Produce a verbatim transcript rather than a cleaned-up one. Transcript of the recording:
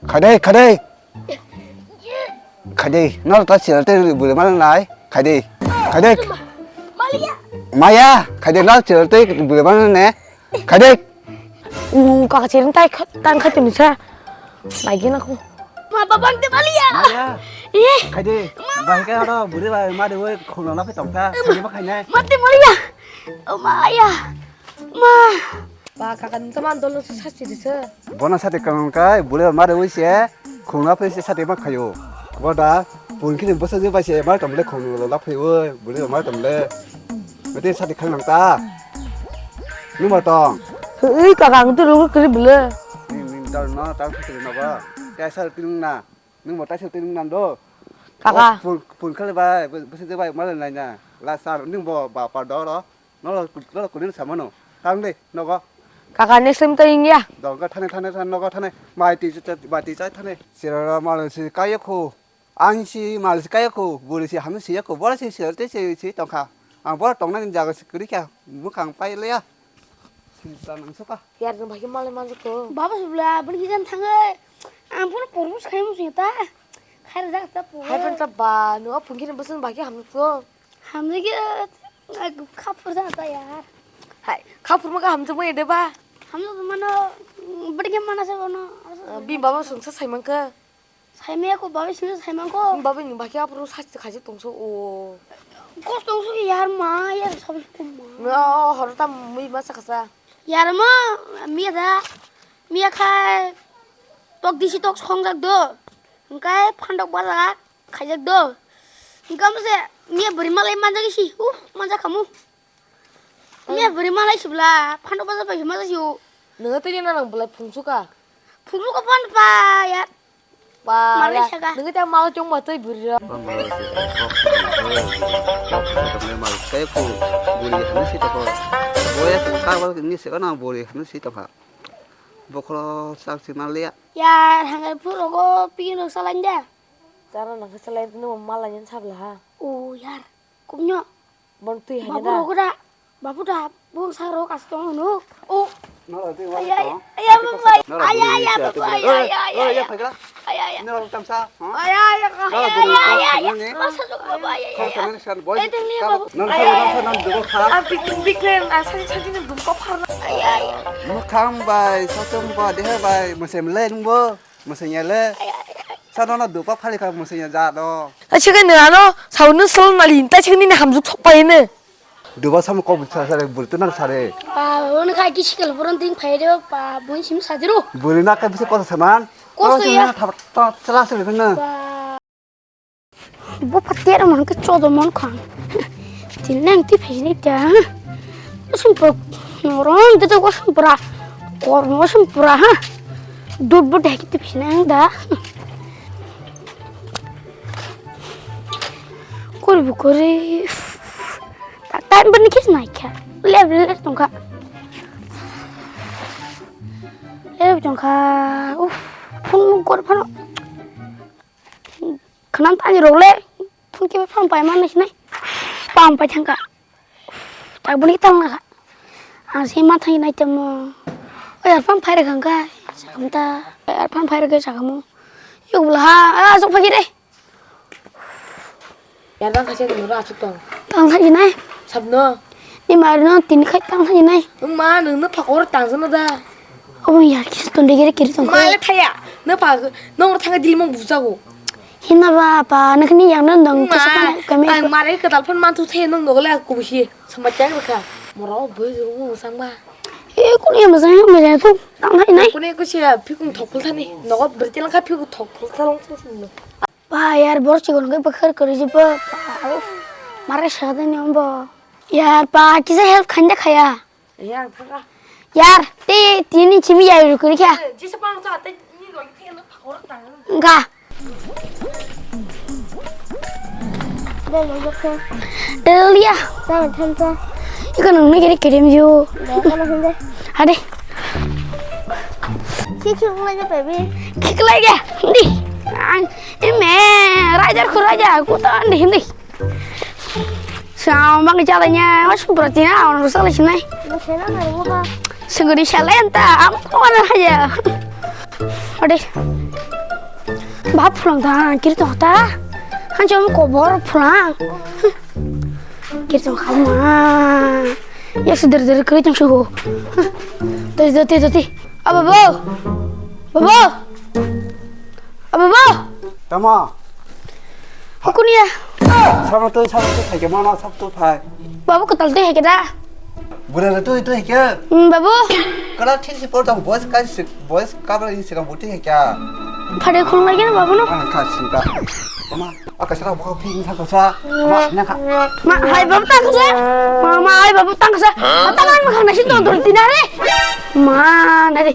Khaidei, khaidei. Khaidei, nol ta sir tei bwrwi mano nai. Khaidei, khaidei. Maya, khaidei nol sir tei bwrwi mano ne. Khaidei. Um, kaka chiring tai kha-, tang kha tini sa. Lagi na ko. Ma, babang te maliya. Maya. Eh. Khaidei. Bai ka ro bwrwi bai ma de woi khulona phe tong kha. Khaidei ma khainai. Ma te maliya. O maya. Ma. Ba kaka ni to man dolo sa chi de sa. Bona sati kang kai bwrwi ma de woi se. Khulona phe se sati ma khayo. Boda. Pun kini bwsa je bai se ma tong le khulona la phe woi. Bwrwi ma tong le. Mete sati khang nang ta. Nung ba tong. Ui kaka ang tu rugo kiri bele. Ning ning tar no tar kiri no ba. Kaya sal tinung na. Nung ba tai sal tinung nan do. Kaka. Oh, pun pun khale bai bese je bai mal nai na. La sar nung bo ba pa do ro. No lo no lo kunin samano. Tang de nogo. Kaka next time ta ingya. Dong ka thane thane thane nogo thane. Mai ti mai ti chai thane. Sira mal si kaya khu. Ang si mal si kaya ko, buri si hamno si ya ko, bora si si te si si tong kha. Ang bora tong nani jaga si kiri kha, mukhang pai le ya. Si ta nang so ka. Yar no bhagi mal man ko. Baba subla bun ki jan thang ai. Ang pun por bus khai mus ta. Khai jak ta po. Hai pan ta ba no pun ki bus bhagi ham ko. Ham ki khapur ja ta yar. Hai khapur ma ka ham to mo ede ba. Ham to mano bari ke mana sa kono. Bi baba sung sa sai man ka. Saimaya ko babai sini saimang ko. Babai ni baki apro sasti khaji tongso o. Kos tongso ki yar ma yar sabi ko ma. No horo ta mui ma sakasa. Yar ma miya da miya khai tok disi tok songjak do. Engkai phandok bala khaijak do. Engkam se miya beri malai manjak isi. Uh manjak kamu. Iya beri malai sibla, phano baja pai malai siu. Nang tei na nang belai phungsuka. Phungsuka pan pa ya. Pa malai ya. Saka. Nang tei malai chong ma tei beri ra. Malai seko buri hanu sita ko. Boya ka wal ni seko na buri hanu sita pha. Bokro sak si malai ya. Ya hangai puro go pino salanja. Cara nang salai no malai yan sabla ha. O yar. Kumnyo. Bon twi hai babu da. Rogo da. Babu da. Bung sa rok as tong no. O. Nora twi wa. Ay ay. Ay ay babu. Nora ay ay babu. Ay ay ay ay. Ay ay. Nora tam sa. Ay ay. Ay ay. Masa to babu ay ay. Kau sana san boy. Ay tengli babu. Nora sa nora sa nam dugo kha. Ang pik pik len asal sa din dum ko phar. Ay ay. Mukhang bai, sotom bai, dehe bai, musem len bo. Musanya le. Sano no dupa phali kha musanya ja do. Achi ka nirano saunu sal mali ta chini ni hamjuk thok pai ne. Duba sam ko buksa sare buri tu nang sare. Pa on kha ki sikal buron ding phai de pa bun sim sajiro. Buri na ka bisi kosa saman. Kosa ya. Thap ta sala sare na. Bo pater man ke chodo mon khang. Tin nang ti phai ni ta. Sim pro. Noron de ko sim pra. Kor mo sim pra ha. Dut bo dek ti phai nang da. Kor bu kore. Tak time ban kis nai kha. Lev lev tong kha. Lev tong kha. Uf. Phun kor phano. Khwnam tani rok le phun khe phang pai man sinai. Pam pai thang kha. Tak boni tang na kha. Ang se ma thang nai tamo. Oi ar phang phai rok ang kha. Sakam ta. Ar phang phai rok sakamo. Yok bla ha. A sok phagi re. Yar bang khaisa ni ro asuk tong. Tang thang nai. Sabno. Ni mar no tin khai tang thang nai. Wng ma nung no phakor tang jano da. Omo yar kis ton de gere kiri tong. Ma le thaya. No pha no thang dil mong bujago. Hina ba pa nakni yang no dong kisa pa kami. Ang mare ka dal phan man thu the no no le ku bisi. Sama chang ka. Moro bui ju mo sang ba. E kun ya ma sang ma sang thu tang thang nai. Kune ku sia phikung thok phul thani. No ko bertil ka phikung thok phul thalong sung sung no. Ba yar bor chikon ke bakar kari jiba. Mare sa de ni ombo. Yar pa kisa help khanja khaya. Yang thaka. Yar, te tini chimi yai rukuri kya? Jisa pang sa te ni lo ke na phakor tang. Ga. Dai lo ke. Elia. Sa than sa. Iko nang ne kere kerem yo. Ade. Ki ki ngai ke baby. Ki klai ke. Hindi. Ang ime rajar khuraja kuta hindi hindi. Sa mang chala nya, mas berarti na orang rusak lah sini. Sengkuri shalenta, am kawan aja. Ode. Bap phulang ta, kiri tong ta. Han chom ko bor phulang. Kiri tong kha ma. Ya suder der kiri tong shu. Doti, doti, doti. Aba bo. Babo. Aba bo. Tama. Hukuni ya. Sabo twi, sabo twi thai ke mana, sabo twi thai. Babu, kotal twi hai ke da? Bura le twi, twi hai ke. Hmm, babu. Kala thin si por tang boys ka si, boys ka bra Instagram buti hai kya? Phade khulung lai ke na babu no? Ang kha si ka. Mama, aka sara bokha phi sa ka sa. Ma, na kha. Ma, hai babu tang sa. Ma, ma, hai babu tang sa. Ma, tang ma khang na si ton ton tina re. Ma, na re.